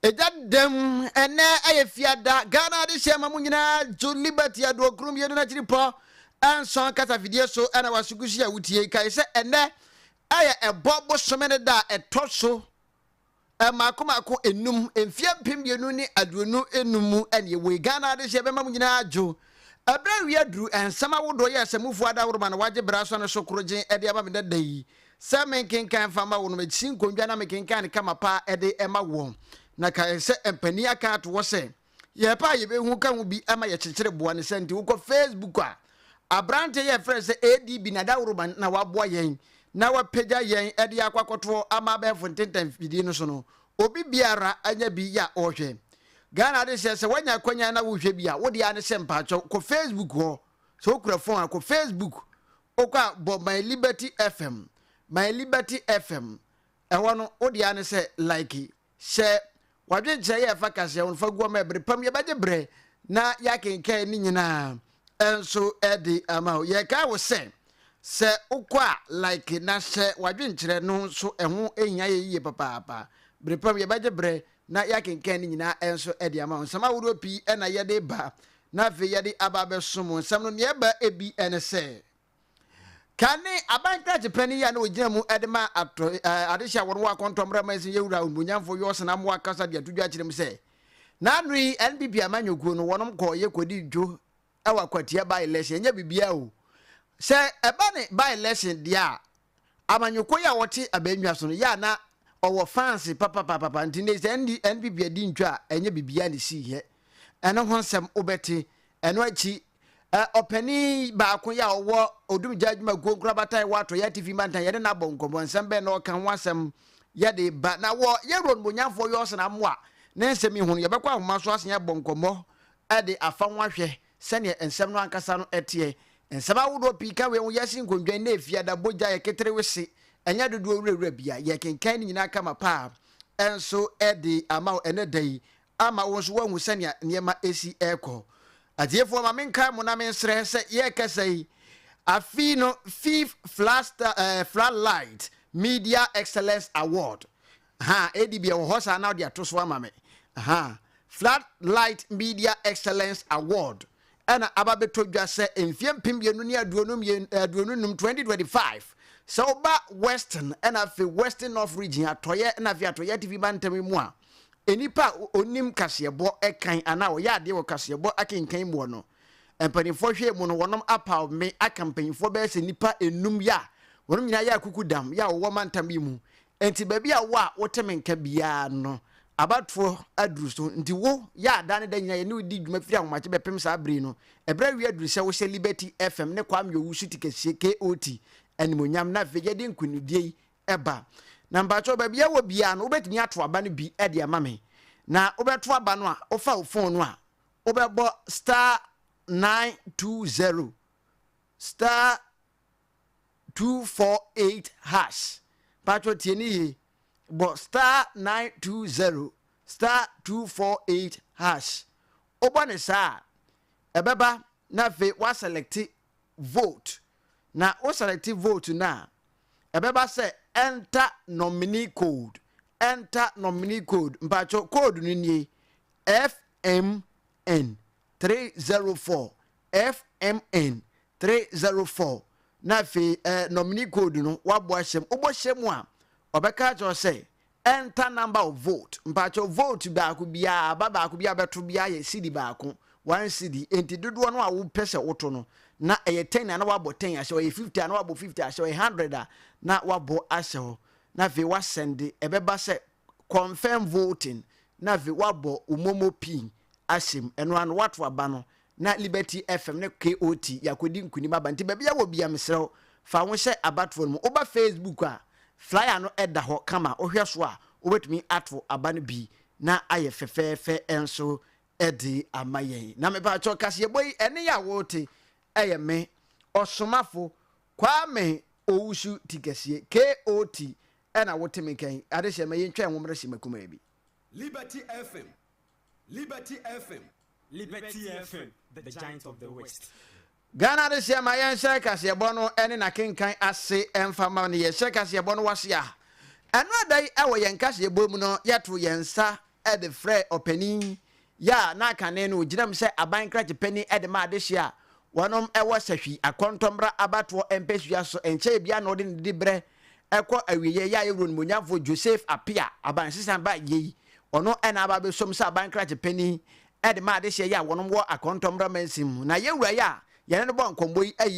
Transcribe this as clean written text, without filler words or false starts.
Ɛgya dɛm ɛnɛ ɛyɛ fiada Ghana adehyeɛ ma mo nyinaa gye Liberty aduokron mmienu no akyiri pɔ nson kasafidie so ɛna wasogusi a wotie kae sɛ ɛnɛ ɛyɛ ɛbɔ bosome no da a ɛtɔ so mmaako mmaako enum mfeɛ 2025 mu ɛne ɛwɔ yi Ghana adehyeɛ bɛma mo nyinaa dwo ɛberɛ awie aduru nsɛm ahodoɔ yɛ sɛ mufoɔ adaworoma na wagye berɛ asɔ ne so korogyen ɛde ama me dada yi sɛ menkenkan mfa mma wo no, mesi nkonnwa na mekenkan no kama paa de ma woɔ. Na kae sɛ mpanin aka ato hɔ sɛ, yɛpɛ a yɛbɛhu ka ho bi ma yɛkyekyere boa ne sɛ nti wokɔ Facebook a, aberanteɛ yi a yɛfrɛ no sɛ ADB Nadaworoman na waboa yɛn na wapagya yɛn de akɔ akɔtoɔ ama abɛɛfo ntentan mfidie no so no, obi biara anya bi yɛ a ɔrehwɛ. Ghana ade sɛ sɛ woanya akwanya na wohwɛ bi a, wo deɛ ara ne sɛ mpaakyɛw kɔ Facebook hɔ, sɛ wokura phone a kɔ Facebook Wokɔ a, bɔ My Liberty FM, My Liberty FM. Ɛhɔ no, wo dea ne sɛ like, hyɛ w'adwenkyerɛ yɛ ɛfa kaseɛ ho no fa gu hɔ ma ɛbere pam yɛbɛgye berɛ na yɛakenkan ne nyinaa nso de ama wo. Yɛkae wo sɛ, sɛ wokɔ a, like na hyɛ w'adwenkyerɛ no nso, ɛho hia yɛ yie papaapa. Bere pam yɛbɛgye berɛ na yɛakenkan ne nyinaa nso de ama wo. Nsɛm ahodoɔ pii na yɛde ba na afei yɛde aba abɛsom wo. Nsɛm no, nea ɛba bi ne sɛ, Kane aban krakye panin yi a na ɔgyina mu de ma atɔ adehye a wɔn wɔ akɔntɔ mmra mansin yɛ wura onimuonyamfo Yɔsen Amoah kasa de ato dwa kyerɛ mu sɛ, n'ano yi NPP amanyɔkuo no wɔnom kɔɔyɛ kɔdi dwo wɔ akwatia by election ɛnyɛ biribiara o. Sɛ ɛba ne by election deɛ a, amanyɔkuo yi a wɔte abannwa so no yɛ a na ɔwɔ fans papapapapa nti ne sɛ NPP adi ntwa a ɛnyɛ biribiara na ɛsii yɛ. Ɛno ho nsɛm wobɛte. Ɛno akyi ɔpanin baako yi a ɔwɔ Odumgya adwumakuo nkorabata ɛwɔ Atɔeɛ Atifi Mantam yɛne no abɔ nkɔmmɔ. Nsɛm bɛn na ɔka ho asɛm yɛde ba na wɔ yɛwura onimonyamfoɔ Yɔsen Amoah ne nsɛm yi ho no yɛbɛkɔ ahoma so asen abɔ nkɔmmɔ de afa ho ahwɛ sɛdeɛ nsɛm no ankasa no teɛ. Nsɛm ahodoɔ pii ka wei ho, Yɛasi nkondwan na efiada, bogya, yɛ keterewe se, ɛnyɛ dodoɔ wurawura bia. Yɛkenkan ne nyinaa kama paa nso de ama wo ɛnɛ da yi ama wo nso woahu sɛnea nneɛma si rekɔ. Atiefoɔ ma menkae mo na mensrɛ sɛ yɛrekasa yi, afe no Fifth Floodlight Media Excellence Award Ha, ADB ɛwɔ hɔ saa na wode ato so ama me. Ha, Floodlight Media Excellence Award ɛna aba bɛtɔ dwa sɛ mfeɛ 2025, 2025, sɛ woba Western ɛna afei Western North Region, atɔeɛ ɛna afei atɔeɛ atifi mantam yi mu a, nnipa a ɔnim kaseɛbɔ ɛkan anaa ɔyɛ adeɛ wɔ kaseɛbɔ akenkan muɔ no, mpanimfoɔ hwɛɛ mu no, wɔnom apaw me aka mpanimfoɔ bɛyɛ sɛ nnipa enum yɛ a wɔnom nyinaa yɛ akuku dam yɛ a wɔwɔ mantam yi mu. Enti baabi a wo a wote me nka biara no, abatoɔ aduru so. Nti wo, yɛ a daa ne da nyinaa yɛne wo di dwuma firi ahomakye bɛpem saa bere yi no, ɛberɛ awie aduru sɛ wohyɛ Liberty FM ne Kwame Owusu Tikɛsie, KOT, animuonyam na afei yɛde nkunimdie yi ba. Na mpakyɛw baabi a wɔ biara no, wobɛtumi ato aba no bi de ama me. Na wobɛto aba no a, wofa wo phone no a, wobɛbɔ star 920 star 248 hash. Patrɔ tie ne yie. Bɔ star 920 star 248 hash. Wobɔ ne saa a, ɛbɛba na afei woasɛlɛkte vote. Na wo sɛlɛkte vote no a, ɛbɛba sɛ enter nominee code. Enter nominee code. Mpatrɔ code no nie FMN 304 FMN 304 na afei eh, nominee code no wabɔ ahyɛ mu. Wobɔ hyɛ mu a, ɔbɛka akyerɛ wo sɛ enter number of vote. Mpakyɛw vote baako biara, aba baako biara bɛto biara yɛ cedi baako, one cedi. Enti dodoɔ no a wopɛ sɛ woto no, na ɛyɛ 10 a na wabɔ 10 ahyɛ hɔ, ɛyɛ 50 a na wabɔ 50 ahyɛ hɔ, ɛyɛ 100 a na wabɔ ahyɛ hɔ. Na afei wasɛnde, ɛbɛba sɛ confirm voting, na afei wabɔ wo momo pin ahyɛ mu. Ɛno ano wato aba no na Liberty FM ne KOT yɛakɔdi nkunim aba. Nti baabi a wɔ bia mesrɛ wo fa wo hyɛ abatoɔ no mu. Woba Facebook a, flyer no da hɔ kama, wohwɛ so a wobɛtumi ato aba no bi na ayɛ fɛfɛɛfɛ nso de ama yɛn. Na mepaakyɛw kaseɛbɔ yi ɛne yɛ a wote ɛyɛ me Ɔsomafo Kwame Owusu Tikɛseɛ, KOT, ɛna wote me nka yi. Adehyɛ ma yɛntwa yɛn ho mmra simma kumaa bi. Liberty FM, Liberty FM. Liberty FM, the giant of the West. Ghana adehyeɛ ma yɛnhyɛ kaseɛbɔ no ne n'akenkan ase mfa ma no. Yɛhyɛ kaseɛbɔ no ase a, ɛno ada yi wɔ yɛn kaseɛbɔ mu no, yɛto yɛn nsa. de frɛɛ ɔpanin yi a na kane no ɔgyina mu sɛ aban krakye panin de ma adehyeɛ a wɔnom wɔ Sahwi Akɔntɔmmra abatoɔ mpasua so nkyɛɛ biara na ɔde ne diberɛ kɔ awieɛ yi a yɛwura onimuonyamfoɔ Joseph Appiah abansesa ba yei ɔno na aba abɛsom sɛ aban krakye panin de ma adehyeɛ yi a wɔnom wɔ Akɔntɔmmra mansin mu na yɛwura yi a yɛne no bɔ nkɔmmɔ yi ayi.